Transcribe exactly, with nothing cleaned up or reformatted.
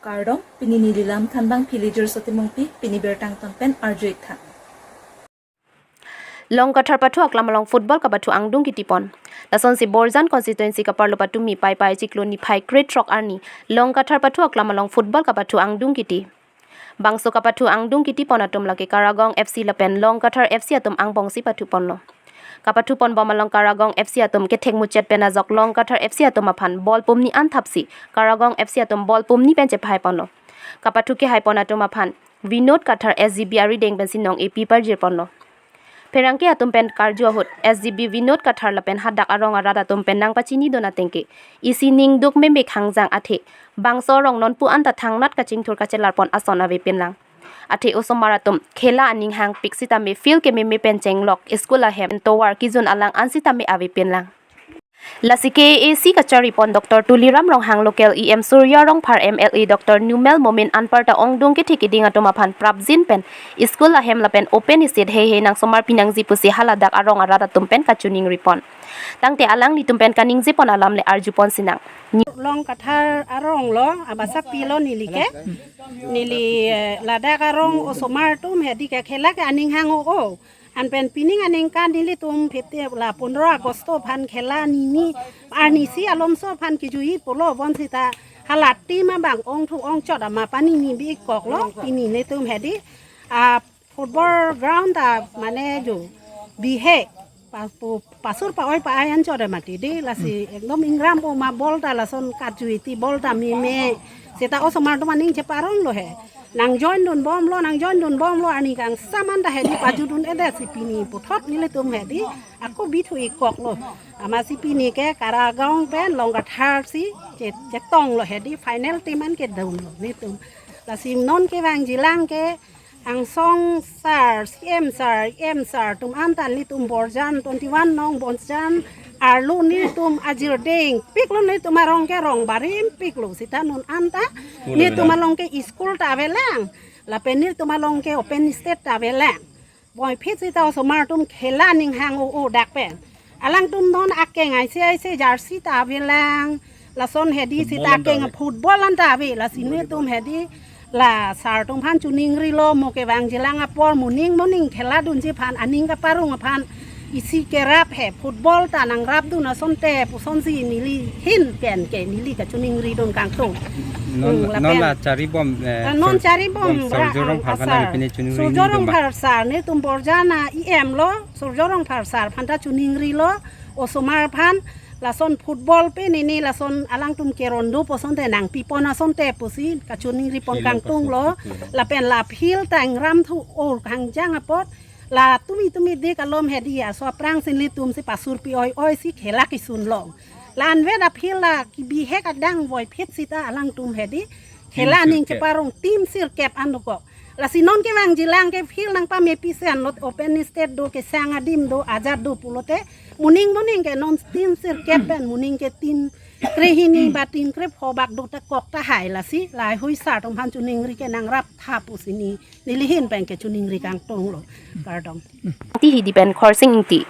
Kardom, pini neli lam thanbang Philiger Sotimungpi, pini birta angton pen arju-ik tha. Long Kathar pathu aklam along football kapathu angdung kitipon. Lasonsi Borjan constituency kaparlo patumi Paipai chiklo niphai krethrok arni Long Kathar pathu aklam along football kapathu angdung kiti. Bangso kapathu angdung kitipon atum lake Karagong F C lapen Long Kathar F C atum angbongsi pathuponlo. Kapathuponbom along Karagong F C atum kethek muchet pen ajok Long Kathar F C atum aphan ball pumni anthapsi Karagong F C atum ball pumni pen chephaiponlo. Kapathu kehaipon atum aphan Vinod Kathar S G B arideng pensi nong-epi parjirponlo. Pherangke atum pen karju ahut S G B Vinod Kathar lapen hadak arong arat atum pen nangpachinidun atengke isi ning duk meme khangjang athe bangso arong nonpu anta thangnat kachingthur kachelarpon ason avepinlang. Athe osomar atum khela aning hangpik sitame field kememe pen chenglok school ahem tovar kijun alang an sitame avepinlang. Lasi K A A C kacharipon Doctor Tuliram Ronghang, local E M Surjya Rongphar, M L A Doctor Numel Momin anparta ongdung kethe kiding atum aphan prapjin pen school ahem lapen open stage heihei nangsomar pinangji pusi haladak arong arat atum pen kachuningripon. Tangte alanglitum pen kaningjepon alam le arjupon sinang. Long Kathar arong lo, abasa pilo neli ke. Neli, eh, ladak arong osomar atum hedi ke khela ke aning hang o o. Anpen pining aningkan nelitum phite la pondro Agosto aphan khela nini arnisi alomso aphan kijui pulo bonsita hala team abang ongthu ongchot ama panini bi-ik koklo. Pini nelitum hedi, ah, football ground ta mane jo bihek pa-, pu-, pasur pa-oi pa-ai anchot mati di lasi ekdom ingram o ma ball ta lason katjui ti ball ta meme. Seta osomar atum aning cheparonglo he. Nang join dunbomlo, nang join dunbomlo, arni kangsam anta hedi pajudun-edet si pini puthot nelitum hedi ako bithu-ik koklo. Amatsi pini ke Karagong pen Long Kathar si che-, chetonglo hedi final team an kedunlo nelitum. Lasi non kevangjilang ke angsong sir, C M sir, E M sir atum anta nelitum Borjan twenty-one nong Borjan arlo nelitum ajirdeng piklo, nelitum arong ke rong barim piklo sita non anta nelitum along ke school ta avelang, lapen nelitum along ke open stage ta avelang. Boiphit sita osomar atum khela aning hang o o dak pen. Alangtum non akeng aise aise jersey ta avelang. Lason hedi sita football anta akeng ave. Football anta ave. Lasi nelitum hedi la sir atum aphan chuningrilo, mo kevangjilang apor moning moning khela dunji aphan aning kaparong aphan isi kerap he, football ta nangrapdun asonte pusonsi neli ahin pen ke neli kachuningridun kangtung. Non, hmm, non lapen la charibom, eh, ah, non Sur-, charibom bom ra-, Surjya Rongphar ah, aphan sir. Nangpine chuningri Surjya ningdun ba? Rongphar sir, nelitum Borjan a-E M lo, Surjya Rongphar sir aphan ta chuningrilo, osomar aphan lason football pen neli lason alangtum keron do pusonte nangpipon asonte pusi kachuningripon kangtunglo, lapen la field ta ingramthu o khangjang apot, la tumi tumi dik alom hedi aso aphrangsi nelitum si pasurpi oi oi si khela kisun long. La anvet a-field la kebihek adang boiphit sita alangtum hedi khela aning cheparong team sirkep an dokok. Lasi non kevangjilang ke field nangpamepisen, lot open stage do, kesang adim do, ajat do pulote moning moning ke non team sirkep pen moning ke team krehini ba team krepho bak do ta kok tahai, lasi lahai hui sir atum aphan chuningri ke nangraptha pusi neli ahin pen ke chuningri kangtunglo. Kardom. Ti hidi pen Khorsing Ingti.